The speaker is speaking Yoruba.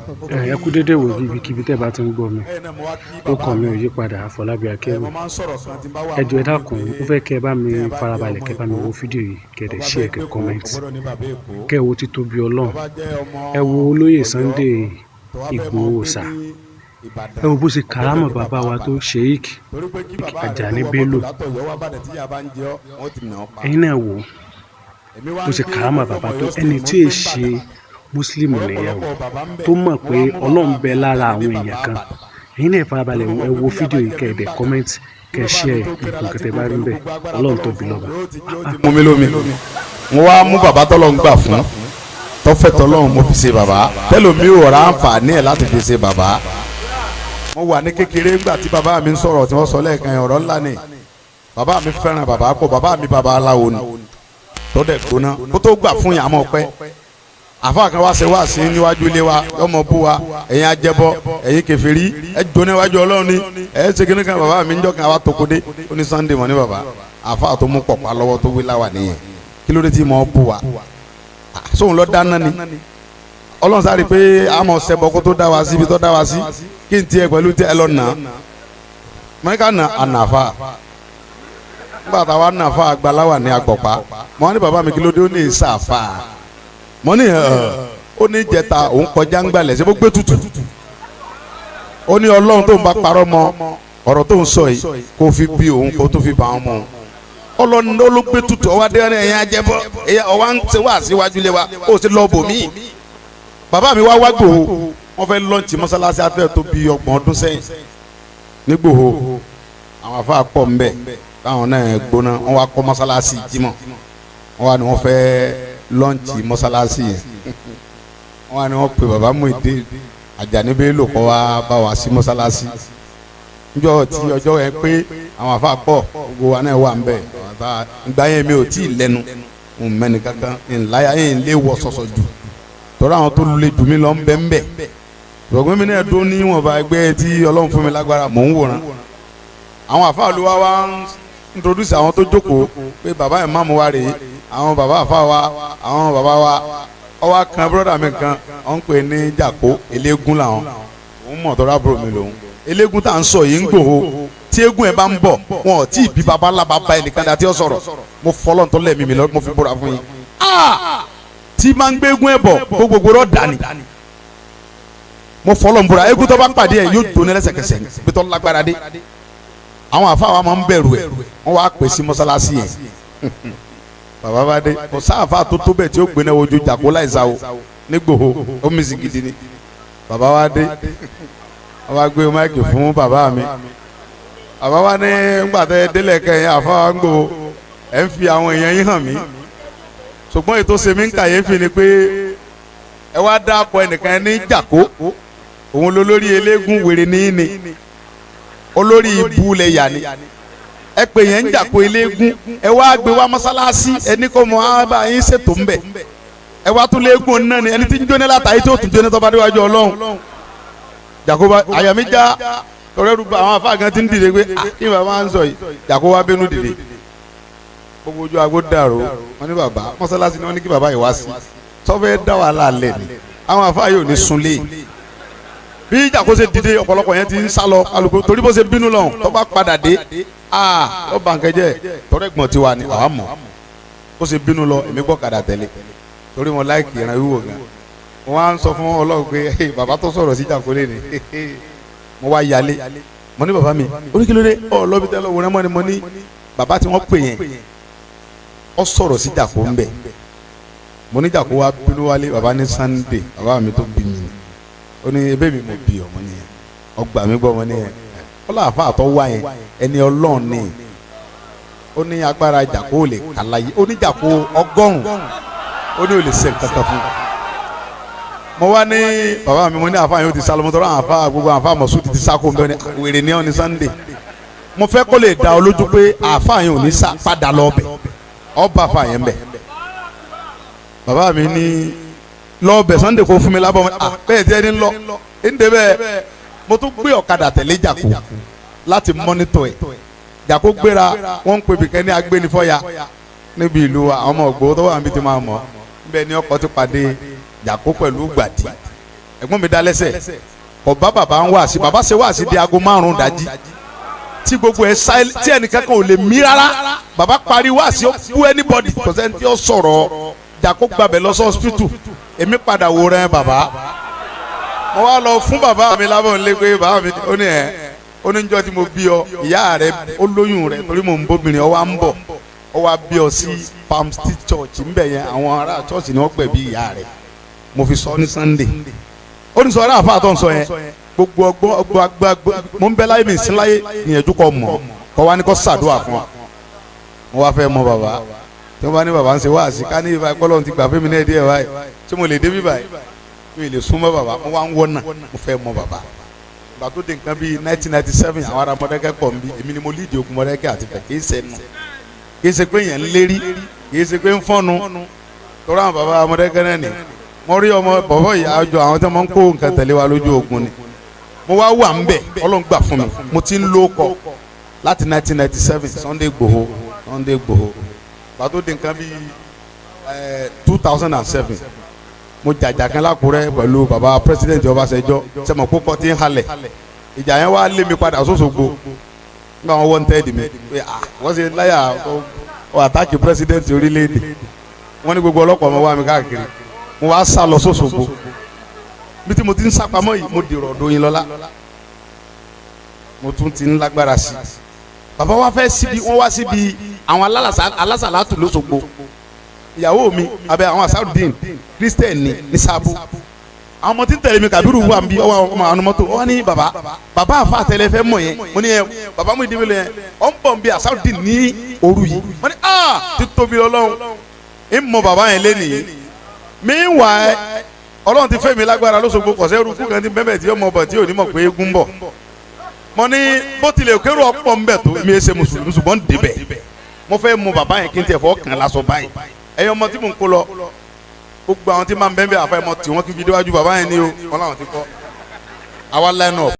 Ẹ kú dédé wò ibikíbi tẹ́ bá ti ń gbọ́ mi. Orúkọ mi ò yí padà, Àfọlábí Akéwì. Ẹ jọ̀ọ́, ẹ dákun, mo fẹ́ kẹ́ ẹ bá mi farabalẹ̀, kẹ́ ẹ bá mi wo fídíò yìí, kẹ́ ẹ dẹ̀ share, kẹ́ ẹ comment, kẹ́ ẹ wo títóbi Ọlọ́run. Ẹ wo olóyè Sunday Igboho Òòṣà, ẹ wo bó ṣe kàrámọ̀ bàbá wa tó, Sheikh Ajani Bello. Ẹ̀yin náà wò ó bó ṣe kàrámọ̀ bàbá tó. Ẹni tí ì ṣe mùsùlùmí nìyẹn o, tó mọ̀ pé Ọlọ́run bẹ lára àwọn èèyàn kan. Ẹ̀yin náà farabalẹ̀, ẹ wo fídíò yìí, kẹ́ ẹ dẹ̀ comment, kẹ́ ẹ share nǹkan tẹ́ bá rí bẹ́ẹ̀. Ọlọ́run tóbi lọ́ba. Mú mi lómi, mo wá mú bàbá tọ́lọ́ ń gbà fún tọ́fẹ́ tọ́lọ́run, mo fi ṣe bàbá tẹ́lómi ò rà àǹfààní ẹ̀ láti fi ṣe bàbá. Mo wà ní kékeré ńgbà tí bàbá mi ń sọ̀rọ̀ tí wọ́n sọ lẹ́ẹ̀kan yẹn, ọ̀rọ̀ ńlá ni. Bàbá mi fẹ́ràn bàbá pọ̀. Bàbá mi, bàbá aláwo ni tó dẹ̀ gbóná kó tó gbà fún yàn. Àmọ́ pẹ́ àfa kan wá ṣe wá sí níwájú ilé wa, yọmọ bú wa, ẹ̀yin ajẹbọ, ẹ̀yin kèfèrí, ẹ jó níwájú Ọlọ́run ni ẹ ṣe kíní kan. Bàbá mi ń jọ kan àwa tókòdé, ó ní Sunday mọ̀ ní bàbá àfa tó mú pọ̀pá lọ́wọ́ tó wí láwà nìyẹn. Kí ló dé tí mo bú wa? Sóun lọ dáná ni Ọlọ́run sáré pé àmọ̀ ṣẹbọ kó tó dá wa sí ibi tó dá wa sí. Kí n tiẹ̀ pẹ̀lú tiẹ̀ lọ nà mọ́níkà nà ànàfà. Nígbà táwa nàfà àgbàláwà ní agbọ̀pá mọ́ ní bàbá mi, kí ló dé? Ó ní ìsàfà mọ́ ní ó ní jẹta òun kọjá ń gbalẹ̀ ṣé bó gbé tutù. Ó ní Ọlọ́run tó ń bá parọ́ mọ́ ọ̀rọ̀ tó ń sọ yìí, kó fi bí òun, kó tó fi bá wọn mọ́. Ọlọ́run ló gbé tutù ọwọ́ adé ẹ̀yìn ajẹ́bọ́ ọwọ́ ń ṣe wá síwájú lé wa, ó sì lọ́ọ́ bò míì. Bàbá mi wá wá Gbòho, wọ́n fẹ́ lọ́ọ̀nchì mọ́sálásí afẹ́ tó bí 30 ọdún sẹ́yìn ní Gbòho. Àwọn afa pọ̀ ńbẹ táwọn náà gbóná. Wọ́n wá kọ́ mọ́sálásí jímọ̀, wọ́n wá ní wọ́n fẹ́ lọ́ọ̀nchì mọ́sálásí yẹn. Wọ́n wá ní wọ́n pe bàbá Muyideen Ajani Bello kọ́ wá bá wa sí mọ́sálásí. Njọ́ tí ọjọ́ yẹn pé àwọn afa pọ̀, gbogbo wa náà wà ńbẹ. Ìgbà yẹn mi ò tí ì lẹ́nu ń mẹ́ni kankan ńláyà ń lé wọ sọ̀sọ̀ jù tọ́ra àwọn tó lè jù mí lọ ń bẹ́ ń bẹ́. Rọ̀gbọ́n mi náà dún níwọ̀nba ẹgbẹ́ tí Ọlọ́run fún mi lágbára, mò ń wòran. Àwọn àfa olúwa wa ń introduce àwọn tó jókòó pé bàbá ìmáàmù wa rèé, àwọn bàbá àfa wa, àwọn bàbá wa. Ọwọ́ kan brọ́dà mi kan, wọ́n ń pè ní Jàkó, eléégún làwọn. Òun mọ̀ tọ́ra àbúrò mi lòun. Eléégún tá à ń sọ yìí ń Gbòho, tí eégún ẹ̀ bá ń bọ̀, wọn ò tí ì bí baba ńlá bàbá ẹnìkan dá tí ó sọ̀rọ̀. Mo fọlọ́ ntọ́ lẹ́mí mi lọ, mo fi búra fún yín, tí máa ń gbé eégún ẹ̀ bọ̀, gbogbo rọ̀ dání. Mo fọlọ́ ń búra, eégún tó bá pàdé ẹ̀ yóò jóná lẹ́sẹ̀kẹsẹ̀ bí tó lágbára dé. Àwọn àfa wa máa ń bẹ̀rù ẹ̀. Wọ́n wá pè sí mọ́sálásí yẹn. Bàbá bá dé, kò sáàfà tó tó bẹ̀ tí ó gbéná wojú Jàkó láìsá o ní Gbòho. Ó mì sí gidi ni. Bàbá wa dé, wọ́n bá gbé máìkì fún bàbá mi. Bàbá wa ní ńgbàtẹ́ délẹ̀ kẹyìn, àfa wa ń Gbòho, ẹ̀ ń fi àwọn èèyàn yín hàn mí, ṣùgbọ́n ètò sèmi ń kàyéfì ni pé ẹ wá dá akọ ẹnìkan ní Jàkó, òun lolórí eléégún. Wèrè ní ní olórí ibu lẹ yà ni ẹ pè yẹn ń Jàkó eléégún. Ẹ wá gbé wá mọ́sálásí, ẹni kò mọ á yín ṣètò ń bẹ̀. Ẹ wá tún léégún náà ni ẹni tí ń jóná látàyè tí ó tún jóná tó bá déwájú Ọlọ́run. Jàkó bá àyà mi já tọrẹ rúbọ. Àwọn afáàgán ti ń dìde pé kí bàbá ń sọ yìí. Jàkó wá bínú dìde, gbogbo ojú aago dàrú. Wọn ní bàbá mọ́sálásí ni wọ́n ní kí bàbá yìí wá sí sọfẹ́ dá wàhálà lẹ̀ ni. Àwọn afáà yóò ní sunlé. Bí Jàkó ṣe dìde, ọ̀pọ̀lọpọ̀ yẹn ti ń sá lọ alùpùpù torí bó ṣe bínú lọ, tó bá padà dé, aa ó bà nǹkan jẹ́. Tọ́rẹ́ gbọ̀n tiwa ni àwa mọ̀. Bó ṣe bínú lọ, èmi gbọ́ kàdà tẹ̀lé torí wọn láìkì ìran wíwò gan. Wọn á ń sọ fún Ọlọ́run pé bàbá tó sọ̀rọ̀ sí Jàkó lé ní. Mo wá yálé, mo ní bàbá mi oníkìlódé ọ lọ́bi tẹ́lẹ̀ wọ́n mọ́ ni. Mo ní bàbá tí wọ́n pè yẹn, ọ sọ̀rọ̀ sí Jàkó ń bẹ̀. Mo ní Jàkó wá bínú wálé. Bàbá ní Sunday, bàbá mi tó bí mi ni, ó ní ebe mi mo bí ọmọ nìyẹn, ọgbà mi gbọ́ ọmọ nìyẹn. Ó lọ àfa àtọ́ wá yẹn, ẹni Ọlọ́run ni. Ó ní agbára Jàkó lè kàlàyé. Ó ní Jàkó 100, ó ní ò lè ṣe kankan fún un. Mo wá ní bàbá mi, mo ní àfa yẹn ó ti sálọ. Mo tọrọ àwọn àfa, gbogbo àwọn àfa mọ̀sùn ti sáko nbẹ. Ní wèrè ní ọ ní Sunday, mo fẹ́ kó lè dá ọ lójú pé àfa yẹn ò ní sá padà lọ bẹ̀, ọba àfa yẹn bẹ̀. Bàbá mi ní lọ bẹ̀ Sunday kó fún mi lábọ̀. Ah, bẹ́ẹ̀ tí ẹni lọ ń dé bẹ́ẹ̀. Mo tún gbé ọ̀kadà tẹ̀lé Jàkó láti monitor ẹ̀. Jàkó gbéra, wọ́n ń pè bìkẹ́ ní agbénifọ́ya níbi ìlú wa. Àwọn ọmọ ògbó tó wà níbi tí máa mọ̀ níbẹ̀ ni ọkọ̀ ti pàdé Jàkó pẹ̀lú gbàdí. Ẹ̀gbọ́n mi dá lẹ́sẹ̀ ọba. Bàbá ń wá sí, bàbá ṣe wá sí di aago 5 dájí tí gbogbo ẹ sáyẹ, tí ẹnìkan kan ò lè mí rárá. Bàbá parí wá sí, ó bú anybody, kò sẹ́ni tí ó sọ̀rọ̀ jàkó gbàbẹ̀ lọ sí hospital. Èmi padà wò rẹ bàbá. Mo wá lọ fún bàbá mi lábọ̀ nílé pé bàbá mi, ó ní ẹ̀, ó ní njọ́ tí mo bí ọ, ìyá rẹ ó lóyún rẹ torí mò ń bóbìnrin, ọ wá ń bọ̀, ọ wá bí ọ sí Palm Street Church ńbẹ yẹn. Àwọn ará church ni wọ́n gbẹ̀bí ìyá rẹ. Mo fi sọ ní Sunday. Ó ní sọ ará àfa àtọ̀ ń sọ yẹn, gbogbo ọgbọ́n ọgbọ́n agbá mo ń bẹ láyé mi sí láyé ìyẹn kọ mọ̀ kọ́ wa ní kọ́ sàdúrà fún wa. Mo wá fẹ́ mọ bàbá tí wọ́n bá ní bàbá ń ṣe wáàsí ká ní ibà kọ́lọ́n ti gbà fún mi náà díẹ̀ báyìí tí mo lè dé bí báyìí, mi lè súnmọ́ bàbá. Mo wá ń wọ́nà, mo fẹ́ mọ bàbá. Ìgbà tó dé nǹkan bíi 1997, àwọn ará Mọ̀dákẹ́kẹ́ pọ̀ ń bí. Èmi ni mo lídìí ogun Mọ̀dákẹ́kẹ́ àti Ifẹ̀. Kì í ṣe nù, kì í ṣe pé yẹn ń lérí, kì í ṣe pé ń fọ́nu torí àwọn bàbá Mọ̀dákẹ́kẹ́ náà ni. Mo rí ọmọ bọ̀bọ̀ yìí, àjọ àwọn tí wọ́n ń kó nǹkan tẹ̀lé wa lójú ogun ni. Mo wá wà ń bẹ̀, Ọlọ́run gbà fún mi. Mo ti ń lò kọ láti 1997, Sunday Igboho, Sunday Igboho. Ìgbà tó dé nǹkan bíi 2007, mo jàjà kan lákùrẹ́ pẹ̀lú baba president Ọbásanjọ́. Sẹ́mo kókó tí ń halẹ̀ ìjà yẹn wá lé mi padà sóṣogbo nígbà wọn wọ́n tẹ́ di mi pé, ah, wọ́n ṣe láyà ọ attack president orílẹ̀-èdè. Wọ́n ní gbogbo ọlọ́pàá ọmọ wa mi káàkiri. Mo wá sá lọ sóṣogbo. Bí tí mo ti ń sápamọ́ yìí, mo dèrò ọ̀dọ̀ yín lọ́la, mo tún ti ń lágbára sí i. Bàbá wa fẹ́ síbi, wọ́n wá síbi àwọn alásàlátù lóṣogbo. Ìyàwó mi abẹ àwọn asarudin Christian ní ní sábò. Àwọn ọmọ tí ń tẹ̀lé mi, Kabiru wà ń bí ọwọ́ ọmọ àwọn mọ́tò wọ́n ní bàbá, bàbá àfa àtẹlẹ fẹ́ mọ̀ yẹn. Mo ní ẹ bàbá mu ìdíwẹ̀lẹ̀ yẹn ọ̀ ń bọ̀ ń bí asarudin ní òru yìí. Wọ́n ní aa ti tóbi Ọlọ́run ń mọ bàbá yẹn lé nìyí. Meanwhile, Ọlọ́run ti fẹ́ mi lágbára lóṣogbo. Kọ̀sẹ́ rúkú kan ti bẹ́ẹ̀ tí yóò mọ̀ bọ̀ tí yóò ní mọ̀ pé eégún bọ̀. Mo ní bó tilẹ̀ kérò ọ̀pọ̀ ń bẹ̀ tó mi ẹ ṣe mùsùlùmí, ṣùgbọ́n ń débẹ̀, mo fẹ́ mọ bàbá yẹn kí n tiẹ̀ fọ́ kàn lásọ báyìí. Ẹ̀yin ọmọ tí mò ń kó lọ, gbogbo àwọn tí máa ń bẹ́ẹ̀ bẹ́ẹ̀ àfẹ́ mọ tí wọ́n kí n fi déwájú bàbá yẹn ní o. Wọn làwọn ti kọ́ àwa line up.